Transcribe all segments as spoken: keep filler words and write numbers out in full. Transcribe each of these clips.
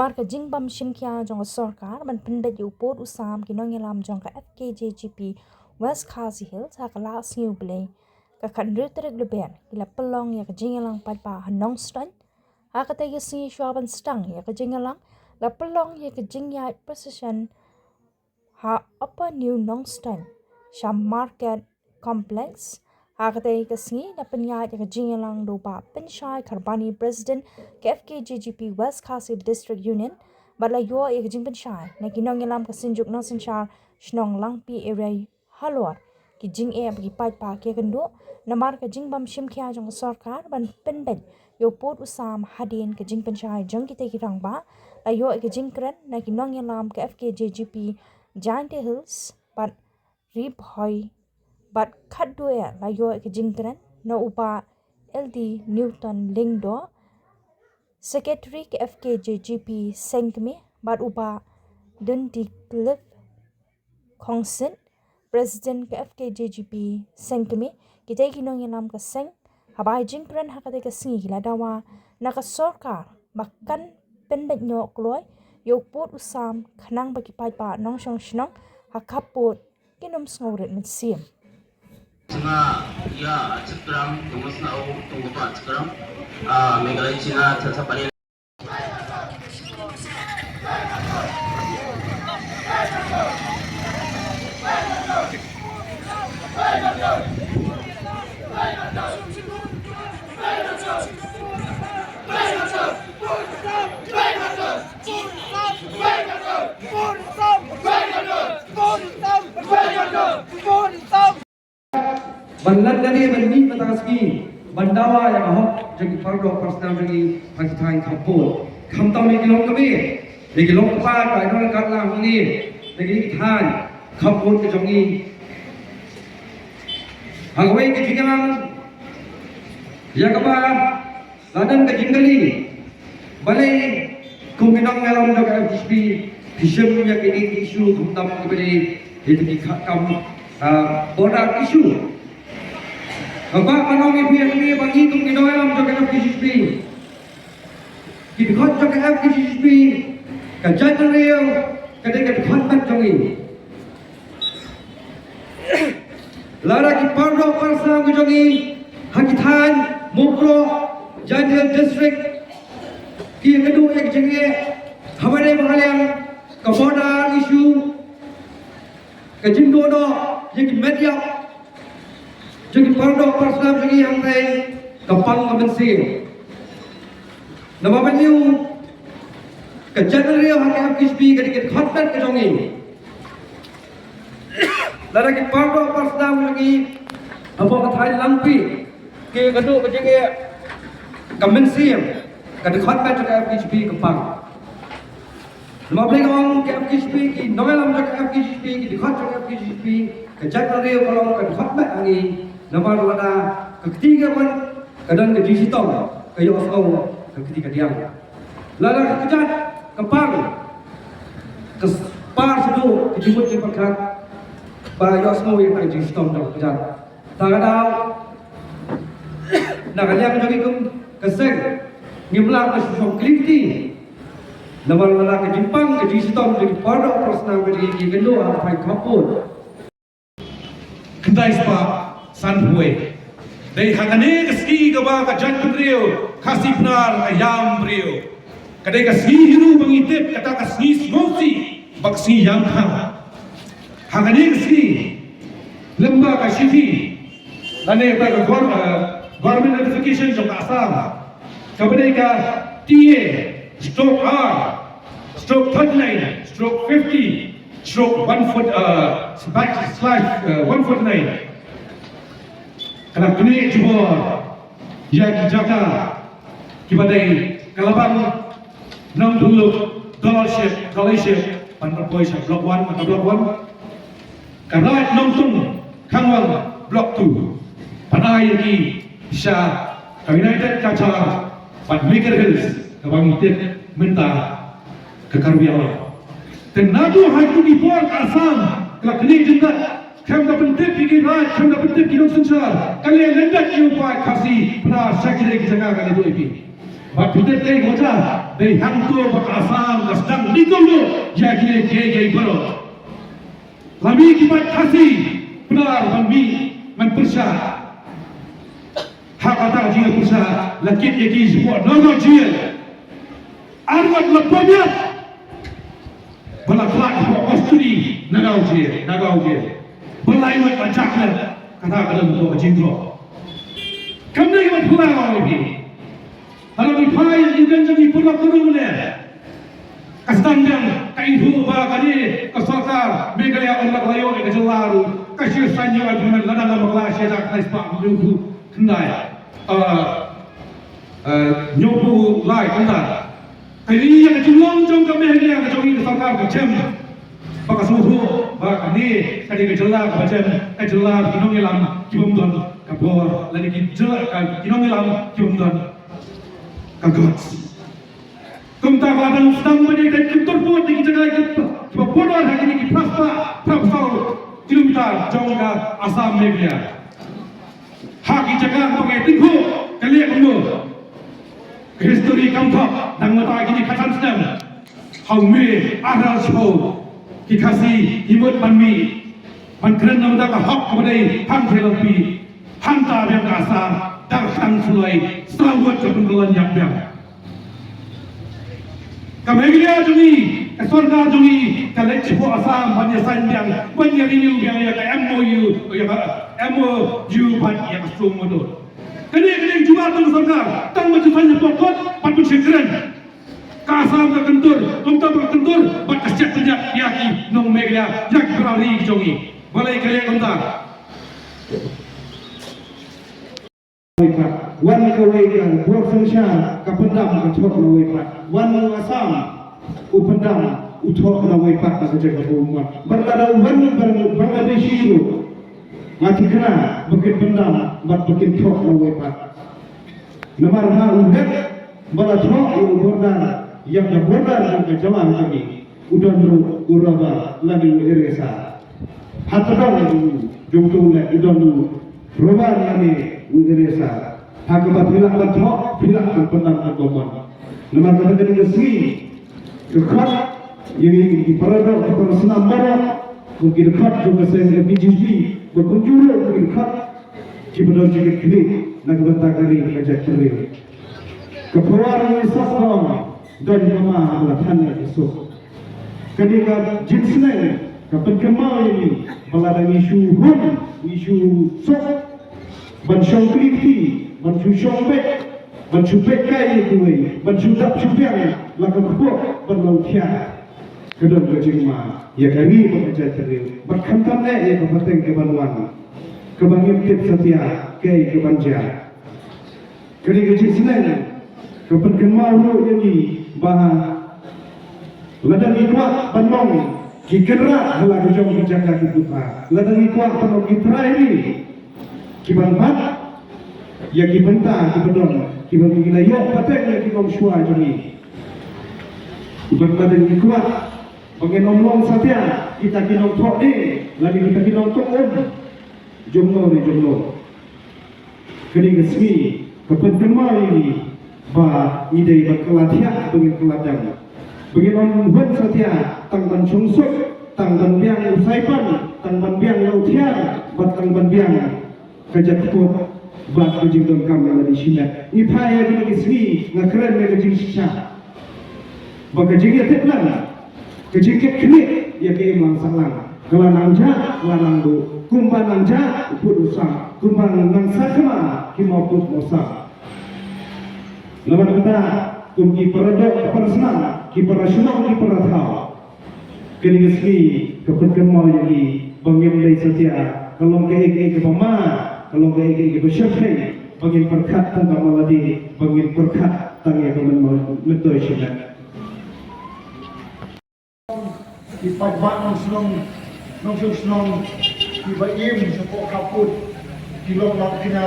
Namar ka jingbym shim khia jong ka sorkar ban pynbeit ïa u pud u sam, ki nongïalam jong ka F K J G P West Khasi Hills ha ka last sngi U Blei, ka khathynriew tarik Lber, ki la pynlong ïa ka jingïalang paidbah ha Nongstoiñ. Ha katei ka sngi, shuwa ban sdang ïa ka jingïalang, la pynlong ïa ka jingïaid procession ha Upper New Nongstoiñ sha Market Complex. Ha katei ka sngi la pynïaid ïa ka jingïalang da u Bah Pynshai Kharbani, President ka F K J G P West Khasi District Union, bad la ïoh ïa ka jingpynshai na ki nongïalam ka Synjuk Nongsynshar Shnong Langpih Area halor ki jingeh ba ki paidbah ki ïakynduh namar ka jingbym shim khia jong ka sorkar ban pynbeit ïa u pud u sam. Hadien ka jingpynshai jong kitei ki rangbah, la ïoh ïa ka jingkren na ki nongïalam ka F K J G P Jaintia Hills bad Ri Bhoi, bad khatduh eh la ïoh ïa ka jingkren na u Bah L D Newton Lyngdoh, Secretary ka F K J G P Sengkmie, bad u Bah Dundee Cliff Khongsit, President ka F K J G P Sengkmie. Kitei ki nongïalam ka seng, haba ai jingkren ha katei ka sngi, ki la dawa na ka sorkar ba kan pynbeit noh kloi ïa u pud u sam khnang ba ki paidbah nongshong shnong ha khappud kin ym sngew rit mynsiem. China, ïa, Chitgram, Tongmasnau, Tongkapa, Chitgram, ah, Meghalaya, China, Chachapani. Ban lad lade ban mih mynta ka sngi ban dawa ïa ka hok jong ki paralok parasnam jong ngi ha ki thaiñ khappud. Khamtam ïa ki longkmie, ïa ki longkpa, ka ïa ka katlang hangne na ki thaiñ khappud ka jong ngi. Ha kawei ka jingïalang ïa kaba la don ka jingkylli, balei kum ki nongïalam jong ka F K J G P phi shim ïa kine ki issue khamtam kiba dei ïa ki kha-, kam, ah, border issue. Kaba ka nong ïa phi ïa kine ba ngi kum ki nongïalam jong ka F K J G P, ki dkhot jong ka F K J G P, ka jaitbynriew, ka dei ka dkhot met jong ngi. Lada ki paralok parasnam ka jong ngi ha ki thaiñ Mukroh, Jaintia District, ki ïakynduh ïa ka jingeh, haba dei ba ka liang ka border issue, ka jingduh noh ïa ki met ïap jong ki paralok parasnam jong ngi hangtai, ka pang ka mynsiem. Namar ba ngi, ka jaitbynriew ha ka F K J G P ka dei ka dkhot met ka jong ngi. Lada ki paralok parasnam jong ngi hapoh ka thaiñ Langpih ki ïakynduh ka jingeh, ka mynsiem, ka dkhot met jong ka F K J G P ka pang. Namar balei nga ong ka F K J G P, ki nongïalam jong ka F K J G P, ki dkhot jong ka F K J G P, ka jaitbynriew ka long ka dkhot met ha ngi. Namar lada ka kti ka wan, ka don ka jingshitom, ka ïohsngew ka kti ka diang. Lada ka kjat ka pang, ka s-, par shaduh ka jingmut jingpyrkhat, ba ïohsngew ïa ka jingshitom jong ka kjat. Ta ka daw, na ka liang jong ngi kum ka seng, ngim lah ban shu shong kylli kti. Namar lada ka jingpang ka jingshitom jong ki paralok parasnam ka jong ngi ki ïakynduh ha ka thaiñ khappud. Khyndai spah sanphew wei. Dei ha kane ka sngi kaba ka jaitbynriew Khasi Pnar ka ïam briew. Ka dei ka sngi hi ruh ba ngi tip kata ka sngi sngewsih bad ka sngi ïam khang. Ha kane ka sngi, lyngba ka shithi lane ba ka gor-, eh, government notification jong ka Assam, kaba dei ka T A stroke R stroke thirty-nine stroke fifty stroke one forty, eh, backslash, eh, one forty-nine. Ka la knieh jubor ïa ki jaka kiba dei Kalabang, Nongthymmai, Dollship, Dollship, ban poi sha Block One, ka Block One. Ka Raid, Nongtung, Khangwal, Block Two. Ban ai ïa ki sha ka United Cachar bad Meeker Hills, kaba ngi tip mynta ka Karbi Anglong. Te naduh ha kito ki por ka Assam ka la knieh jyndat, khlem da pyntip ïa ki raid, khlem da pyntip ki nongsynshar, ka leh lyndet ïa u paid Khasi Pnar sha kine ki jaka ka la ïathuh ïa phi. Bad phi tip kaei ka wajah? Dei hangto ba ka Assam ka sdang mih kumno ïa kine kiei kiei baroh. La mih ki paid Khasi, Pnar, ban mih ban pyrshah. Ha kata ka jingpyrshah la kit ïa ki shapoh Nagaon Jail. Arngut la pom ïa ba la khlad hapoh custody Nagaon Jail, Nagaon Jail. Ba lai ngut la jah leh. Kata ka don hapoh ka jingthoh. Kam dei ban phylla ïa phi. Lada ngi phai ïa ki jong ngi pynlong kumno leh. Ka sdang biang ka ithuh ba kane ka sorkar Meghalaya ym lah ïoh ïa ka jylla ruh. Ka shisha ïoh agreement lada ngam bakla shi hajar khyndai spah hynñiewphew khyndai. Ah, eh, hynñiewphew lai kumta. Ka ri ïa ka jinglong jong ka Meghalaya ka jong ngi ka sorkar ka jem. Ba ka sngewthuh ba kane ka dei ka jylla kaba jem, ka jylla ki nongïalam ki bym don ka bor, lane ki jylla ka ki nongïalam ki bym don ka guts. Kumta ba dang sdang ba dei ka kyntur pud ki jaka ki ba border ha kine ki phra spah phra phew saw kilometer jong ka Assam Meghalaya. Ha ki jaka ba ngi tip ka leh kumno. Ka history kam thok dang mynta kine khatsan snem. Ha u May arhajar shiphew ki Khasi ki mut ban mih ban kren na ka bynta ka hok kaba dei hangtei longpit. Hangta biang ka Assam, Darkhang Suloi, saw ngut ka pynkylla ïap biang. Ka Meghalaya jong ngi, ka sorkar jong ngi ka leit shapoh Assam ban ïa sign biang, ban ïa renew biang ïa ka M O U, ïa ka M O U bad ïa ka Sum Motdor. Kane kane ka jubab jong ka sorkar, tang ban ïa sign shapoh kot bad ban ïa kren. Ka Assam ka kyntur, kumta ba ka kyntur bad ka siat pynïap ïa ki nong Meghalaya, ïa ki para ri jong ngi. Balei ka leh kumta? Wan kawei ka bor synshar ka pyndam ka thoh na wei pat. Wan u Assam u pyndam u thoh na wei pat na ka jaka ba u wan. Bad lada u wan Bangladeshi ruh nga thikna ba kin pyndam bad ba kin thoh na wei pat. Namar ha u heh ba la thoh ïa u border, ïa ka border jong ka jylla jong ngi, u don ruh u rubber lane u eraser. Ha tdong jong u, jong u leh u don u rubber lane u eraser. Ha kaba phi lah ban thoh, phi lah ban pyndam ka common. Namar kata ka dei ka sngi, ka khot ïa ngi ki para doh, ki para snam baroh, kum ki dkhot jong ka seng ka B J P, ba kumjuh ruh kum ki dkhot kiba don jingkitkhlieh na ka bynta ka ri ka jaitbynriew. Ka phew ar ngi sah ka ong, don ka ma ha la than ïa ka suk. Ka dei ka jingsneng ka pynkynmaw ïa ngi ba lada ngi shu hun, ngi shu suk ban shong kli kti, ban shu shong beit, ban shu beit kai ïa kiwei, ban shu dap shu biang la ka kpoh ban long thiah. Ka don ka jingma ïa ka ri bad ka jaitbynriew bad khamtam eh ïa ka pateng kaban wan kaba ngim tip satia kaei kaban jia. Ka dei ka jingsneng ka pynkynmaw ruh ïa ngi ba lada ngi kwah ban long ki kynrad ha la ka jong ki jaka ki putha, lada ngi kwah ban long ki trai ri kiban bat ïa ki bynta kiba don, kiba ngi la ïoh pateng ïa ki longshuwa jong ngi. Bad lada ngi kwah ba ngin ym long satia kita ki nongthoh ding lane kita ki nongthoh um jongno ne jongno. Kane ka sngi ka pynkynmaw ïa ngi ba ngi dei ban kylla thiah, ba ngin kylla dang, ba ngin ym hun satia tang ban shong suk, tang ban biang u saipan, tang ban biang la u thiar bad tang ban biang ka jakhlia bad ka jingdonkam ïa lade shimet. Ngi phai ha kine ki sngi, nga kren ïa ka jingshisha ba ka jingïatiplem, ka jingkitkhlieh ïa ka imlang sahlang ka la nang jah, ka la nang duh. Kumba nang jah u pud u sam, kumba nang sahkma ki mawpud mawsam. Namar kata, kum ki para doh, ki para snam, ki para shnong, ki para thaw, kane ka sngi ka pynkynmaw ïa ngi ba ngim dei satia ka long kaei kaei kaba ma, ka long kaei kaei kaba shyrkhei, ba ngin pyrkhat tang ïa ka ma lade, ba ngin pyrkhat tang ïa ka myntoi shimet. Ki paidbah nongshong shnong, nongshong shnong kiba im shapoh khappud ki long bad kine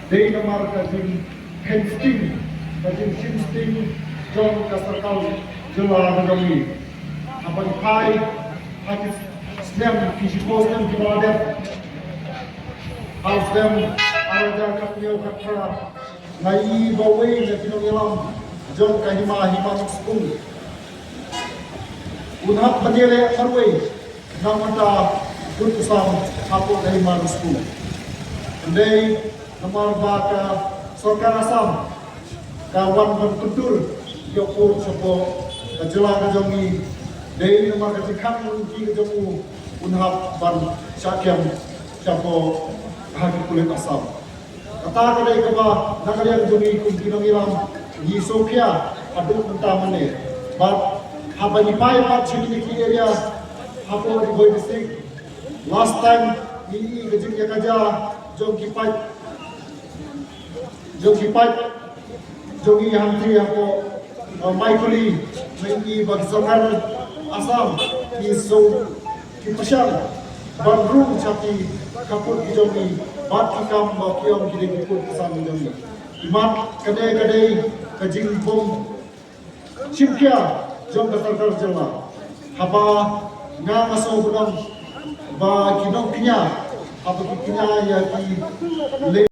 dei namar ka jingpynsting, ka jingpynsting jong ka sorkar jylla ka jong ngi. Haba ngi phai ha ki snem, ki shiphew snem kiba la dep, ha u snem ar hajar khathynñiew khatphra, nga ïohi ba uwei na ki nongïalam jong ka hima hima Nongspung un hap ban ïaleh marwei na ka bynta kut ka sam hapoh ka hima Nongspung. Hynrei namar ba ka sorkar Assam ka wan ban kyntur ïa u pud shapoh ka jylla ka jong ngi, dei namar ka jingkhang lynti ka jong u un hap ban shah kem shapoh ha ki pulit Assam. Kata ka dei kaba na ka liang jong ngi kum ki nongïalam ngi sngewkhia haduh mynta mynne. Bad haba ngi peit pat sha kine ki area hapoh Ri Bhoi District, last time ngi i ka jingïakajia jong ki paid jong ki paid jong ngi hangtei hapoh, uh, Maikuli, ngi i ba ki sorkar Assam ki shu ki pyrshang ban rung sha ki khappud ki jong ngi bad ki kam ba ki ong ki dei ki khappud ki sam ki jong ngi. Imat ka dei ka dei ka jingbym shim khia jong ka sorkar jylla. Haba nga nga sngewbha ba ki nongkñia, haba ki kñia ïa ki lei